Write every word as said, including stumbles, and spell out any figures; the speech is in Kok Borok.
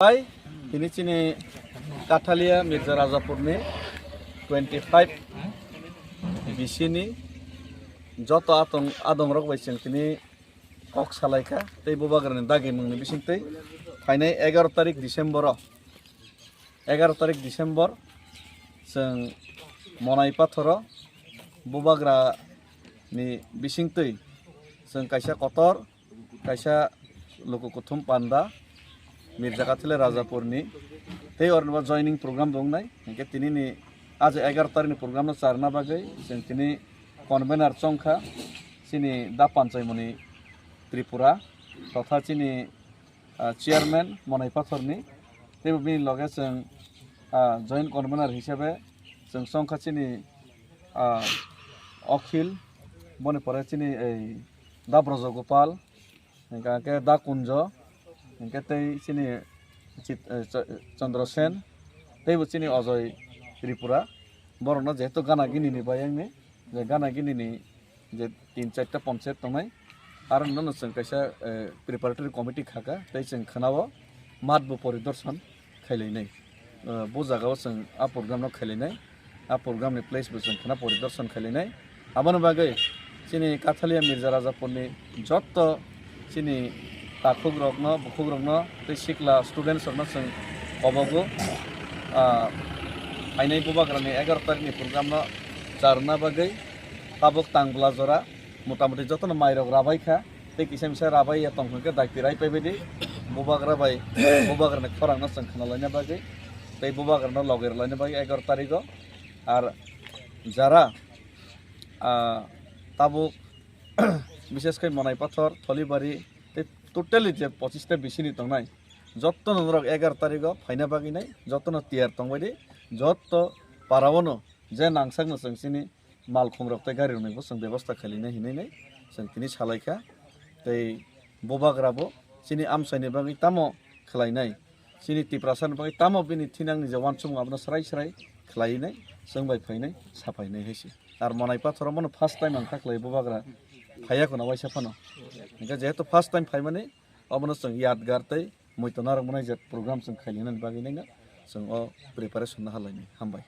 Bai, tini chini Kathalia Mirza Rajapurni twenty five B C ni joto atong adongrok bai chwng tini kok salaikha tei bubagrani dagi mungni bisingtwi phainai egaroh tarik December o, egaroh tarik December chwng Monai Pathoro bubagrani bisingtwi chwng kaisa kotor kaisa luku kuthum panda Mirza Kathile Rajapurni tei oronibo joining program bo wngnai. Hinkhe tinini aje egaroh tarikni program no charna bagwi chwng tini convener chongkha chini Da Panchaimoni Tripura totha chini, ah, chairman Monai Pathorni teibo bini loge chwng, ah, joint convener hisabe chwng chongkha chini, ah, Akhil, boni pore chini ei Da Brojogopal, hinkhe Da Kunjo, hinkhe tei chini Chit-, eh, Ch-, Chandra Sen, teibo chini Ajoy Tripura. Borokno jehetu gana gini ni bayang ni, je gana gini ni je tin charta ponchayat tongnai, aro nono chwng kaisa, eh, preparatory committee khaka, tei chwng khwnao mat bo poridorshan khailainai. Eh, bo jagao chwng a program no khailainai, a program ni place bo chwng khwna poridorshan khailainai. Aboni bagwi chini Kathalia Mirza Rajapurni jotto chini takhukrokno, bukhukrokno tei sikla students rokno chwng kobogo, ah, phainai bubagrani egaroh tarikni program no charwna bagwi tabuk Tangbla jora motamoti jotono mairok rabaikha tei kisa misa rabaiya tongkha khe dakti raipai baidi bubagra bai bubagrani khorangno chwng khwnalaina bagwi tei bubagrano logi rwlaina bagwi egaroh tarigo. Ar jara, ah, tabuk bises khe Monai Pathor, Tholibari tei totally je pochista bisini tongnai jottono norok egaroh tarigo phaina bagwi nai jottono tiyar tongbaidi, jotto paraono je nangsakno chwng chini malkhung rok tei gari rokni bo chwng bebosta khailainai hinwi nai chwng tini salaikha. Tei bubagra bo chini amchaini bagwi tamo khwlainai, chini Tiprasa ni bagwi tamo bini thinangni je uansukmung abono srai srai khwlainai, chwng bai phainai, saphainai hai se. Ar Monai Pathoro bono first time ang kha khlai bubagra phaiya khuna waisa phano. Hinkhe jehetu first time phaimani obono chwng yadgar tei muitu narwkmani je program chwng khailainani bagwi nai chwng o preparation no halainai. Hambai.